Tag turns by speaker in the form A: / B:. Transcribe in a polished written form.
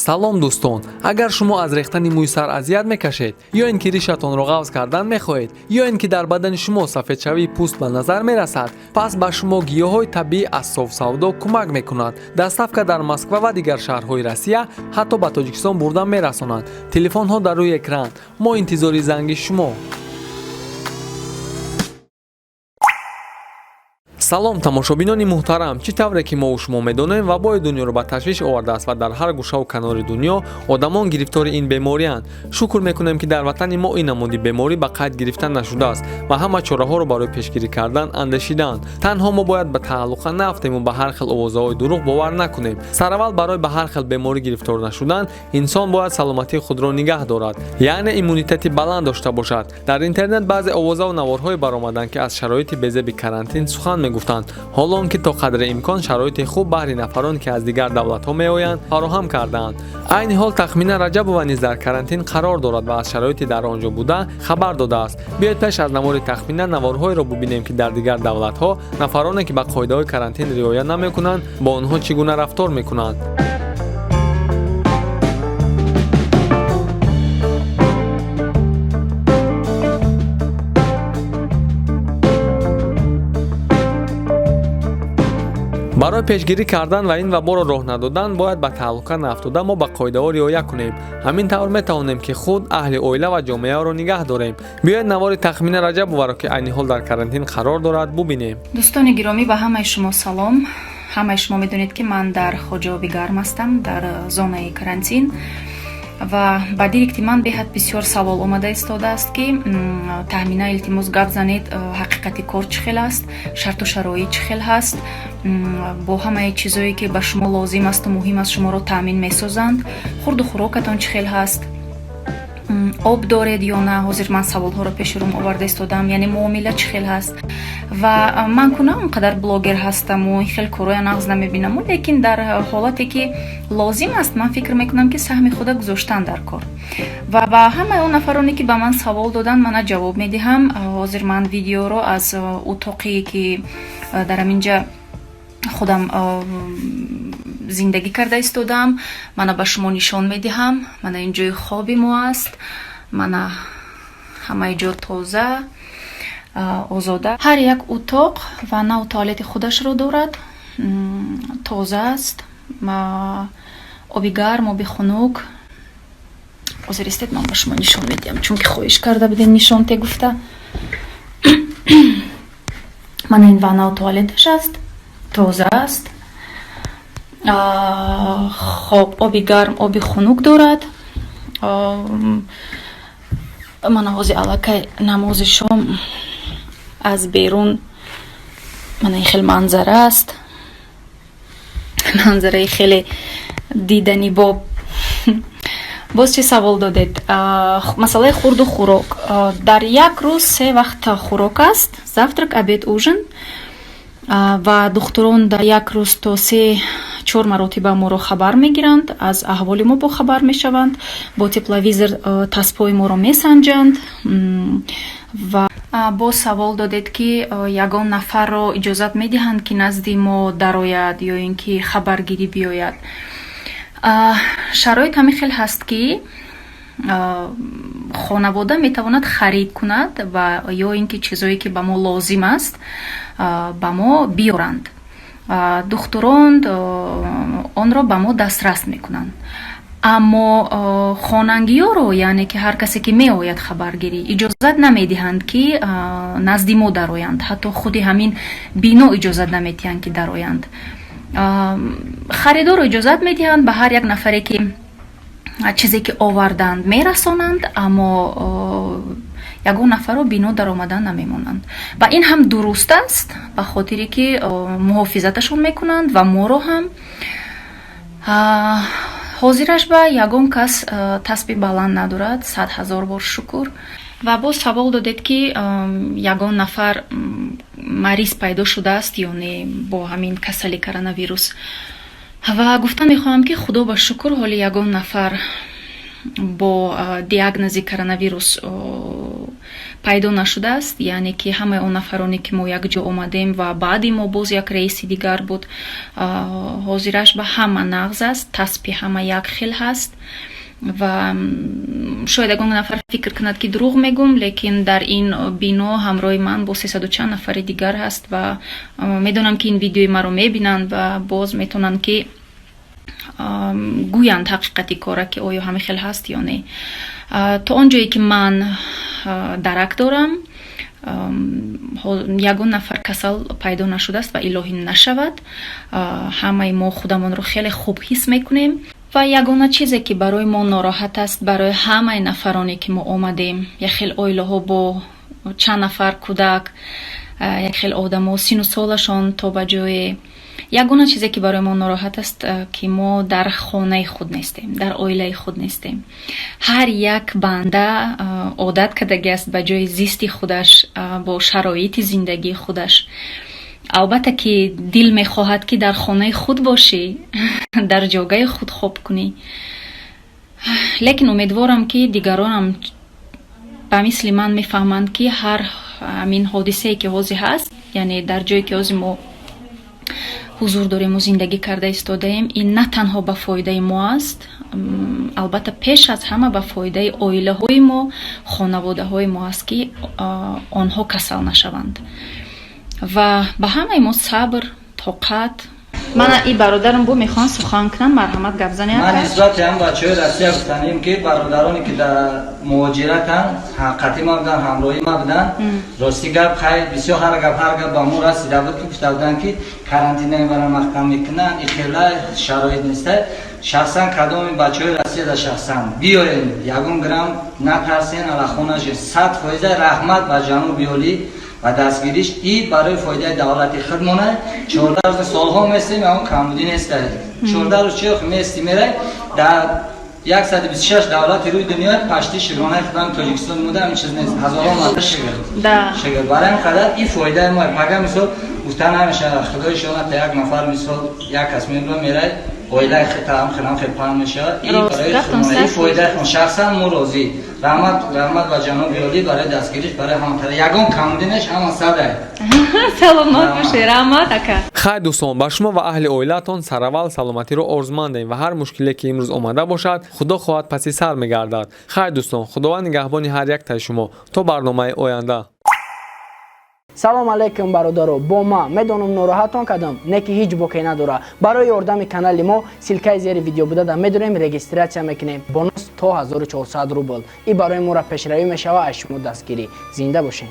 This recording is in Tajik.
A: Салом, дӯстон! Агар шумо аз рехтани мӯи сар азият мекашед, ё ин ки ришатонро ғафз кардан мехоҳед, ё ин ки дар бадани шумо сафедшавии пӯст ба назар мерасад, пас ба шумо гиёҳҳои табиӣ аз Софсавдо кӯмак мекунад. Доставка дар Москва ва дигар шаҳрҳои Россия, ҳатто ба Тоҷикистон бурда мерасонанд. Телефонҳо дар рӯи экран. Мо интизори занги шумо. Салом, тамошобинони муҳтарам! Чӣ тавре ки мову шумо медонем, вабои дунёро ба ташвиш овардааст ва дар ҳар гӯшаву канори дунё одамон гирифтори ин беморианд. Шукр мекунем, ки дар ватани мо ин намуди беморӣ ба қайд гирифта нашудааст ва ҳама чораҳоро барои пешгирӣ кардан андешидаанд. Танҳо мо бояд ба таҳаллуқа наафтему ба ҳар хел овозаҳои дурӯғ бовар накунем. Сараввал, барои ба ҳар хел беморӣ гирифтор нашудан, инсон бояд саломатии худро нигаҳ дорад, яъне иммунитети баланд дошта бошад. Дар интернет баъзе овозаву наворҳое баромаданд, ки аз шароити безеби карантин сухан мегуфтанд, ҳоло он ки то қадри имкон шароити хуб баҳри нафарон, ки аз дигар давлатҳо меоянд, фароҳам кардаанд. Айни ҳол Тахмина Раҷабова низ дар карантин қарор дорад ва аз шароити дар он ҷо буда хабар додааст. Биёед, пеш аз навори Тахмина наворҳоеро бубинем, ки дар дигар давлатҳо нафароне, ки ба қоидаҳои карантин риоя намекунанд, бо онҳо чӣ гуна рафтор мекунанд. Барои пешгирӣ кардан ва ин ваборо роҳ надодан, бояд ба таҳлука наафтода мо ба қоидаҳо риоя кунем. Ҳамин тавр метавонем, ки худ, аҳли оила ва ҷомеаро нигаҳ дорем. Биёед, навори Тахмина Раҷабоваро, ки айни ҳол дар карантин қарор дорад, бубинем.
B: Дӯстони гиромӣ, ба ҳамаи шумо салом. Ҳамаи шумо медонед, ки ман дар Хоҷаоби Гарм ҳастам, дар зонаи карантин, ва ба директи ман беҳад бисёр савол омада истодааст, ки Таҳмина, илтимос, гап занед, ҳақиқати кор чӣ хел аст, шарту шароит чӣ хел ҳаст, бо ҳамаи чизое, ки ба шумо лозим асту муҳим аст, шуморо таъмин месозанд, хурду хӯрокатон чӣ хел ҳаст, об доред ё на. Ҳозир ман саволҳоро пеши рӯм оварда истодам, яъне муомила чӣ хел ҳаст. Ва ман куна он қадар блогер ҳастаму ин хел корҳоя нағз намебинаму, лекин дар ҳолате ки лозим аст, ман фикр мекунам, ки саҳми худа гузоштан дар кор. Ва ба ҳамаи он нафароне, ки ба ман савол доданд, мана ҷавоб медиҳам. Ҳозир ман видеоро аз утоқе, ки дар ҳаминҷа худам зиндагӣ карда истодам, мана ба шумо нишон медиҳам. Мана ин ҷои хоби мо аст. Мана, ҳамаи ҷо тоза, озода. Ҳар як утоқ ваннау туалети худашро дорад, тоза аст, оби гарм, оби хунук. Ҳозир истед, ман ба шумо нишон медиҳам, чунки хоҳиш карда будем нишон те гуфта. Мана ин ваннау туалеташ аст, тоза аст. Хоб, оби гарм, оби хунук дорад. Мана ҳозир аллакай намози шом. Аз берун мана ин хел манзара аст, манзараи хеле диданибоб. Боз чӣ савол додед? Масъалаи хурду хӯрок. Дар як рӯз се вақт хӯрок аст: завтрак, обед, ужин. Ва духтурон дар як рӯз то се чор маротиба моро хабар мегиранд, аз аҳволи мо бохабар мешаванд, бо тепловизор таспҳои моро месанҷанд. Ва боз савол додед, ки ягон нафарро иҷозат медиҳанд, ки назди мо дарояд ё ин ки хабаргирӣ биёяд. Шароит ҳамин хел ҳаст, ки хонавода метавонад харид кунад ва ё ин ки чизое, ки ба мо лозим аст, ба мо биёранд. Духтурон онро ба мо дастрас мекунанд, аммо хонангиёро, яъне ки ҳар касе, ки меояд хабаргирӣ, иҷозат намедиҳанд, ки назди мо дароянд. Ҳатто худи ҳамин бино иҷозат намедиҳанд, ки дароянд. Харидорро иҷозат медиҳанд, ба ҳар як нафаре, ки чизе ки оварданд, мерасонанд, аммо ягон нафарро бино даромадан намемонанд. Ва ин ҳам дуруст аст, ба хотире ки муҳофизаташон мекунанд ва моро ҳам. Ҳозираш ба ягон кас таспи баланд надорад, сад ҳазор бор шукр. Ва боз савол додед, ки ягон нафар мариз пайдо шудааст ё не бо ҳамин касали коронавирус. Ва гуфта мехоҳам, ки худо ба шукр, ҳоли ягон нафар бо диагнози коронавирус Пайдо нашудааст, яъне ки ҳамаи он нафароне, ки мо якҷо омадем ва баъди мо боз як рейси дигар буд, ҳозираш ба ҳама нағз аст, таспи ҳама як хел ҳаст. Ва шояд ягон нафар фикр кунад, ки дурӯғ мегӯм, лекин дар ин бино ҳамроҳи ман бо сесаду чанд нафари дигар ҳаст ва медонам, ки ин видеои маро мебинанд ва боз метавонанд, ки гӯянд ҳақиқати кора, ки оё ҳамин хел ҳаст ё не. То он ҷое ки ман дарак дорам, ягон нафар касал пайдо нашудааст ва илоҳӣ нашавад. Ҳамаи мо худамонро хеле хуб ҳис мекунем ва ягона чизе, ки барои мо нороҳат аст, барои ҳамаи нафароне, ки мо омадем, як хел оилаҳо бо чанд нафар кӯдак, як хел одамо сину солашон то ба ҷое, ягона чизе, ки барои мо нороҳат аст, ки мо дар хонаи худ нестем, дар оилаи худ нестем. Ҳар як банда одат кардагиаст ба ҷои зисти худаш, бо шароити зиндагии худаш. Албатта, ки дил мехоҳад, ки дар хонаи худ бошӣ, дар ҷогаи худ хоб кунӣ, лекин умедворам, ки дигаронам ба мисли ман мефаҳманд, ки ҳар ҳамин ҳодисае, ки ҳозир ҳаст, яъне дар ҷое, ки ҳозир мо ҳузур дорему зиндагӣ карда истодаем, ин на танҳо ба фоидаи мо аст, албатта, пеш аз ҳама ба фоидаи оилаҳои мо, хонаводаҳои мо аст, ки онҳо касал нашаванд. Ва ба ҳамаи мо сабр, тоқат. Мана и бародарам бо мехоҳанд сухан кунанд. Марҳамат, гап зане.
C: Ман нисбати ҳам бачаҳои Россия гуфтанем, ки бародароне, ки дар муҳоҷиратанд, ҳақиқати ма буданд, ҳамроҳи ма буданд. Рости гап, хай, бисёр ҳар гап ба мо расида буд, ки гуфта буданд, ки карантина мебаранд, маҳкам мекунанд, ихела шароит неста. Шахсан кадоми бачаҳои Россияда шахсан биёен, ягон грамм натарсен, алахонашен, 100%. Раҳмат ба ҷаноби олӣ ва дастгириш и барои фоидаи давлати худмона. 14 рӯз солҳо местем, ягон камбудӣ неста. 14 рӯз чи мести мерай дар 126 давлати рӯи дунё, пашти шукронаи худам Тоҷикистон буда, ҳамин чиз нест. Ҳазорон марта шукр, шукр. Барои ҳам қадар и фоидаи мо. Пага мисол гуфта намешавад, худои шоната, як нафар, мисол, як кас мебура, мерай, оилаи хитам хелам хел паҳн мешавад. И барои худмона, и фоидаи худмон. Шахсан мо розӣ. Раҳмат, раҳмат ба ҷаноби олӣ барои дастгириш, барои ҳаматара. Ягон камбудӣ неш, ҳама садай.
B: Саломат бошед, раҳмат, ака.
A: Хайр, дӯстон, ба шумо ва аҳли оилаатон сараввал саломатиро орзумандем ва ҳар мушкиле, ки имрӯз омада бошад, худо хоҳад, паси сар мегардад. Хайр, дӯстон, Худованд нигаҳбони ҳар яктаи шумо. То барномаи оянда.
D: Салом алейкум, бародаро. Бо ма медонам, нороҳатон кардам, не ки ҳеҷ боке надора. Барои ёрдами канали мо ссылкаи зери видео будада медорем, регистрация мекунем, бонус то 1400 рубл. И барои моро пешравӣ мешава. Аз шумо дастгирӣ. Зинда бошем.